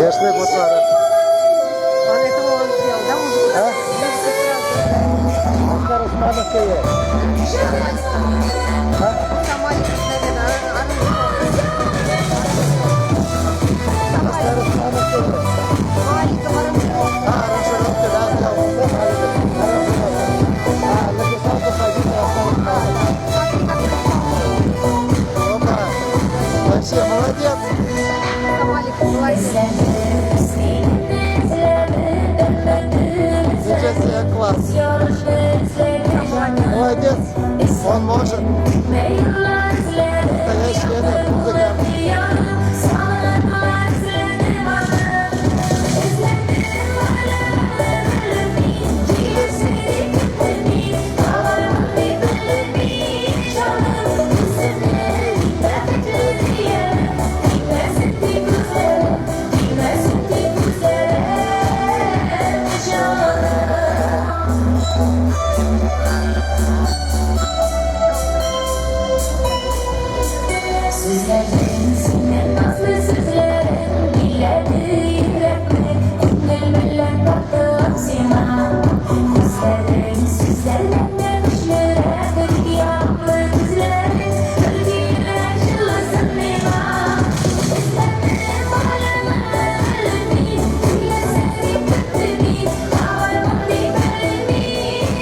Яшьлек утлары. Он это он сделал, да, музыку? А? Музыку сразу. Оскар Усманов кое. А? Самалик, наверное, Оскар Усманов кое. Маленького аранжировка. А, аранжировка, да, сделал. Аранжировка. А, написал композитор Оскар Усманов. Смотри, как Опа. Вообще, молодец. Самалик, молодец. Ничего себе, класс. Молодец. Он может. Настоящий этот музыкант. Сүзләрең синең назлы сүзләрең Биләде йөрәкне Күңел белән тартылам сиңа. Күзләрең сүзләрдән көчлерәк. Бик ягымлы күзләрең Биргән җылысын миңа. Эзләдем айларны белми, Сөйләсәң дип көттем мин. Табармын дип белми,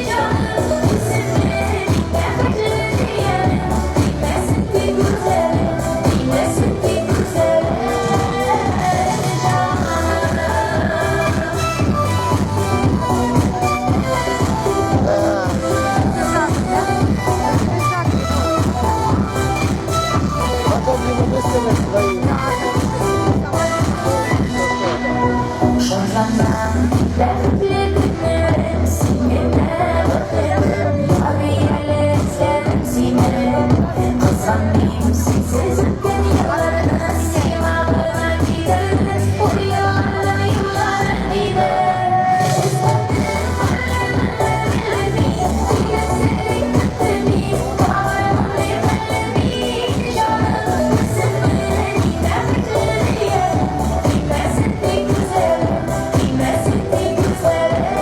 җаным. Үземне мин бәхетле диярем. Тимәсен тик күзләрең, тимәсен тик күзләрең, җаным. Да. Спектакль, да? Спектакль. Потом ему выставят свои. Шатланам бәхетле көннәрем синең бәхетем. Әле эзләдем сине. Кызганмыйм синсез үткән елларны. Сиңа гына китәлде уйларым, юлларым иде. Эзләдем айларны белми, Сөйләсәң көттем мин. Табармын дип белми, җаным. Үземне мин бәхетле диярем. Тимәсен тик күзләрең, тимәсен тик күзләрең, җаным.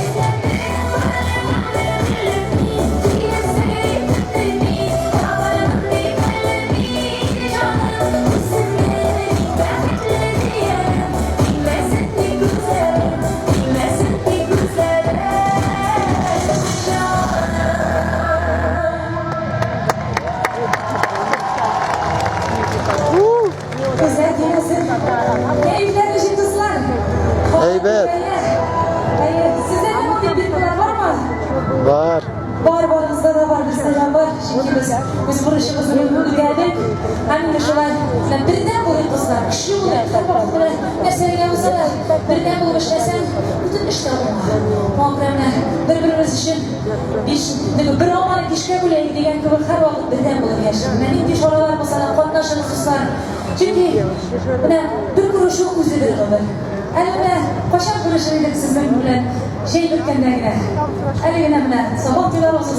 Эзләдем айларны белми, Сөйләсәң көттем мин. Табармын дип белми, җаным. Үземне мин бәхетле диярем. Тимәсен тик күзләрең, тимәсен тик күзләрең, җаным. Күзләр тимәсен. Кәефләр ничек, дуслар? Әйбәт. Әйе, сездә дә мондый биркалар бармы? Бар. Бар, барыбызда да бар, бездә дә бар. Чөнки без үз бурычыбызны үтәдек. Һәм инде шулай менә бердәм булыйк, дуслар, көчле булыйк. Һәрвакыт менә нәрсә генә булса да, бердәм булып эшләсәң, бөтен эш тә уңа. Шуңа күрә менә бер-беребез өчен биш, теге бер алманы бишкә бүләйек дигән кебек һәрвакыт бердәм булып яшик. Менә нинди чаралар булса да катнашыгыз, дуслар. Чөнки менә бер күрешү үзе бер гомер. Әле менә кайчан күрешер идек сезнең белән? Җәй беткәндә генә. Әле генә менә Сабан туйлары узды.